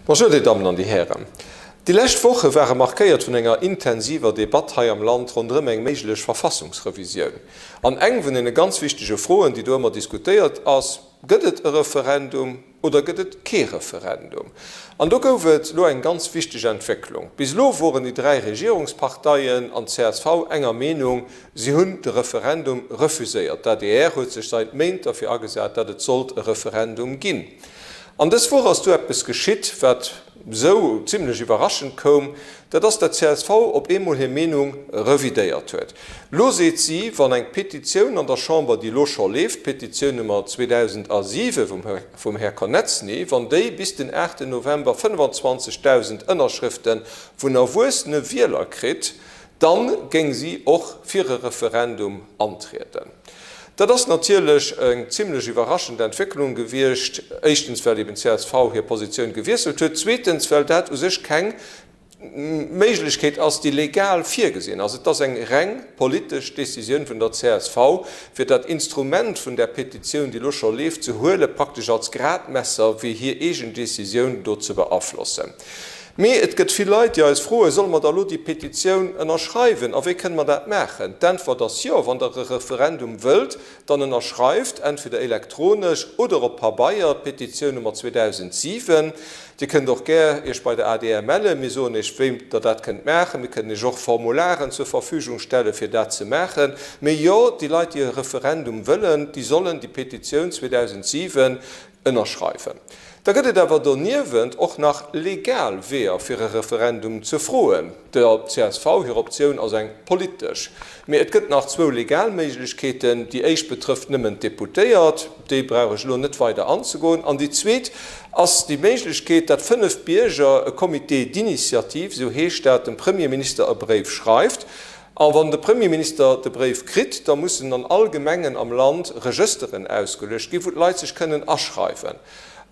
Bonjour, Dir Dammen an Dir Hären. Déi lescht Woche ware markéiert vun enger intensiver Debatt hei am Land ronderëm eng méiglech Verfassungsrevisioun. An eng vun deene ganz wichtege Froen, déi do ëmmer diskutéiert ass, Gëtt et e Referendum oder gëtt et kee Referendum? An do gouf et elo eng ganz wichteg Entwécklung. Bis elo woren déi 3 Regierungsparteien an d'CSV enger Meenung, Si hunn de Referendum refuséiert. D'adr huet sech seit Méint derfir agesat, datt et sollt e Referendum ginn. An dës Woch ass du eppes geschitt, wat sou zimlech iwwerraschend koum, dat ass, dat csv op eemol hir Meenung revidéiert huet. Lo seet si, wann eng Petitioun an der Chamber, déi elo scho leeft, d'Petitioun Nummer 2007 vum Här Koneczny, wann déi bis den 8 November 25.000 Ënnerschrëfte vun erwuessene Wieler kritt, Dann géing si och fir e Referendum antrieden. Dat ass natierlech eng zimlech iwwerraschend Entwécklung gewiescht, éischtens well eben csv hir Positioun gewiesselt huet, zweetens well dat u sech keng Méiglechkeet ass, déi legal virgesinn ass. Et ass eng reng politesch Décisioun vun der csv, fir dat Instrument vun där Petitioun, déi elo scho leeft, ze huelen, praktesch als Gradmesser, fir hir eegen Décisioun do ze beaflossen. Mee et gëtt vill Leit, déi eis froen, Solle mer da lo déi Petitioun ënnerschreiwen a wéi kënne mer dat maachen? D'Äntwert ass jo. Wann Der e Referendum wëllt, dann ënnerschreift, entweder elektronesch oder op Pabeier, d'Petitioun Nummer 2007. Dir kënnt och gär Iech bei der adr mellen. Mir soen Iech, wéi Der dat kënnt maachen. Mir kënnen Iech och Formularen zur Verfügung stellen, fir dat ze maachen. Mee jo, déi Leit, déi e Referendum wëllen, déi sollen déi Petitioun 2007 ënnerschreiwen. Da gëtt et awer doniewent och nach legal Weeër fir e Referendum ze froen. Der csv hir Optioun ass eng politesch. Mee et gëtt nach zwou legal Méiglechkeeten. Déi éischt betrëfft nëmmen d'Deputéiert, déi brauch ech elo net weider anzegoen. An déi zweet ass déi Méiglechkeet, datt 5 Bierger, e Comité d'initiative, esou heescht dat, dem Premierminister e Bréif schreift. A wann de Premierminister de Bréif kritt, da mussen an all Gemengen am Land Regësteren ausgeluecht ginn, wou d'Leit sech kënnen aschreiwen.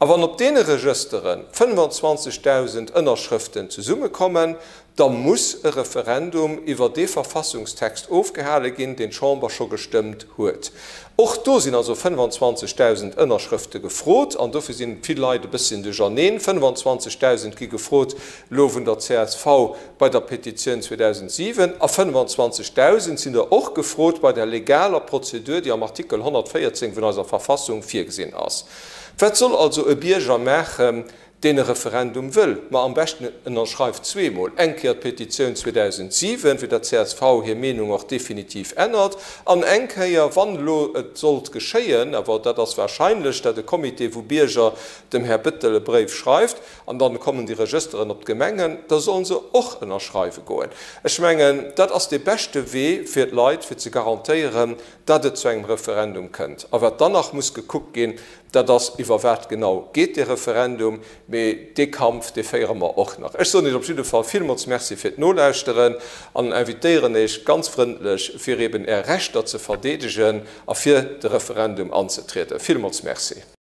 A wann op deene Regëstere 25.000 Ënnerschrëften zesummekommen, da muss e Referendum iwwer dee Verfassungstext ofgehale ginn, deen d'Chamber scho gestëmmt huet. Och do sinn also 25.000 Ënnerschrëfte gefrot, an dofir sinn vill Leit e bësschen duercherneen. 25.000 gi gefrot elo vun der csv bei der Petitioun 2007, a 25.000 sinn der och gefrot bei der legaler Prozedur, déi am Artikel 114 vun eiser Verfassung virgesinn ass. Wat soll also e Bierger maachen, deen e Referendum wëll, ma am beschten en ënnerschreift zweemol, eng Kéier d'Petitioun 2007, fir datt csv hir Meenung och definitiv ännert, an eng Kéier, wann elo et sollt geschéien, awer dat ass wahrscheinlech, datt e Comité vu Bierger dem Här Bettel e Bréif schreift, an dann kommen déi Regësteren op d'Gemengen, da sollen se och ënnerschreiwe goen. Ech mengen, dat ass dee beschte Wee fir d'Leit, fir ze garantéieren, datt et zu engem Referendum kënnt. A wat dann nach muss gekuckt ginn, Dat ass, iwwer wat genau geet dee Referendum? Mee dee Kampf, dee féiere mer och nach. Ech soen Iech op jidde Fall villmools Merci fir d'Nolauschteren an invitéieren Iech ganz frëndlech, fir eben Är Rechter ze verdeedegen a fir de Referendum anzetrieden. Villmools Merci.